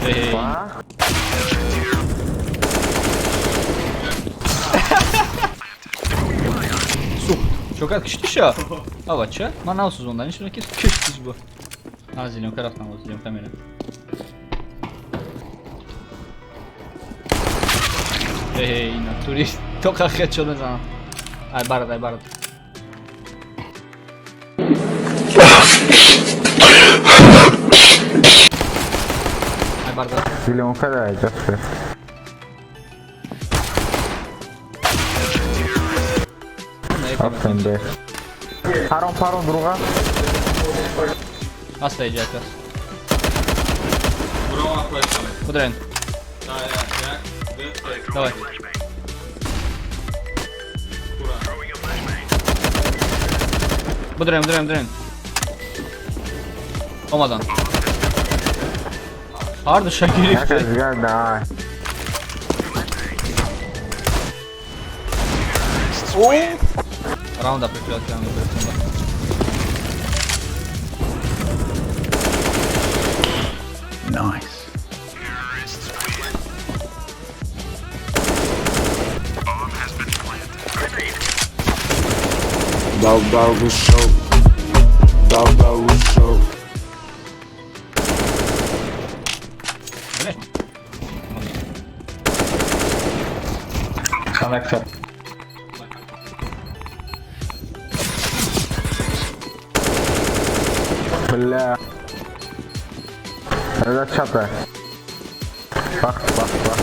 Эй. Сух. Чокат киштиша. Ава ча? Ман навсӯзонда нишона ки киштиш бу. А зелёнка рафтам, зелёнка мерам. Эй, натури. Тоқа хедшот мезанам. Ай барад, ай барад. Ай барад. Зелёнка да, ҷафе. Афтен бе. Парон, парон, друга. Аста иҷака. Будрен. Давай. Будрен, будрен, будрен. Омадан. Ҳардуша гирифте. Яка да. Раунда прикрёт, раунда прикрёт. Nice. Dog dog show. Dog dog show. Connector. Бля. Это чата. Бах, бах, бах.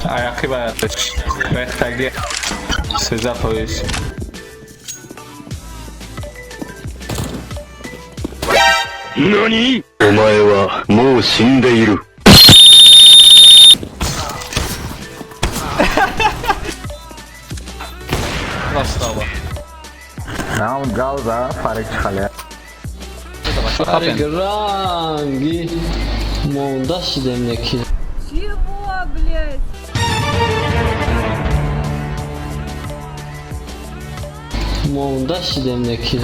Аяқи рехтаги 13%. 何お前はもう死んでいる。 Красава. Нам галза фарик чхале. Ранги монда шидем неки. Чего, блядь? Монда шидем неки.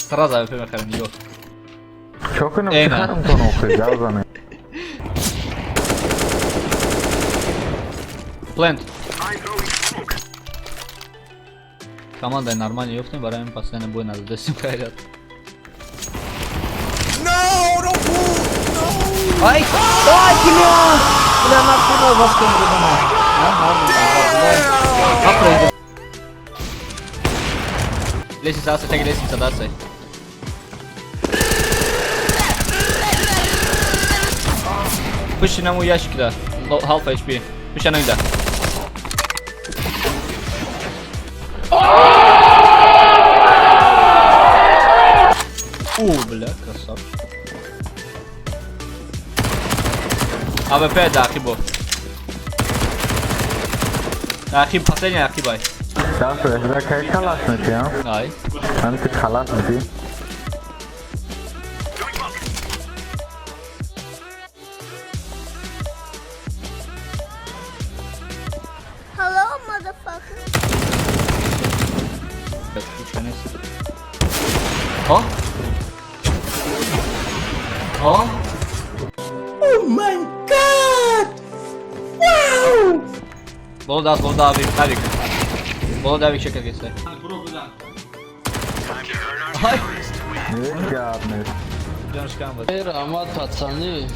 Сразу АВП мехарем, ё. Чё кунам? Эй, Чӣ на. харам кунам охи галза. Плент. Команда нормально ёфтем, барои ин постоянно бой надодастем хайрат. No, don't move. No. Ай! Ай, бля! Бля, нахуй вас кем бля. Лестница, асай, так лестница, да, асай. Пуши на мой ящик, да. Half HP. Пуши на да. О, бля, красавчик. АВП, да, Ахибо. Ахиб, последний Ахибай. Да, да, кай халас мети, а? Ай. Анти халас мети. Hello, motherfucker. О? О? Oh my god. Wow. Боло да, боло да, авик, авик. Боло да, авик, чекай, гесай. Ай! Гап нест. Ҷоншкам бад. Эй, раҳмат, пацаны.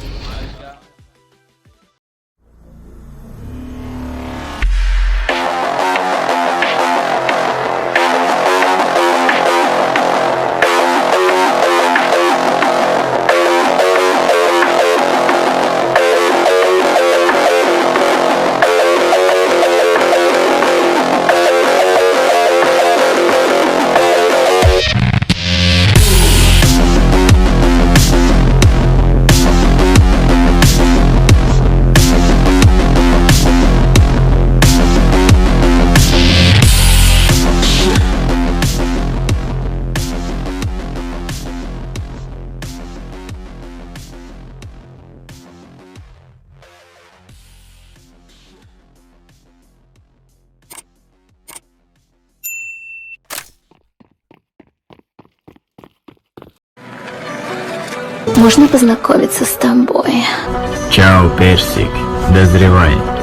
Можно познакомиться с тобой? Чао, персик. Дозревай.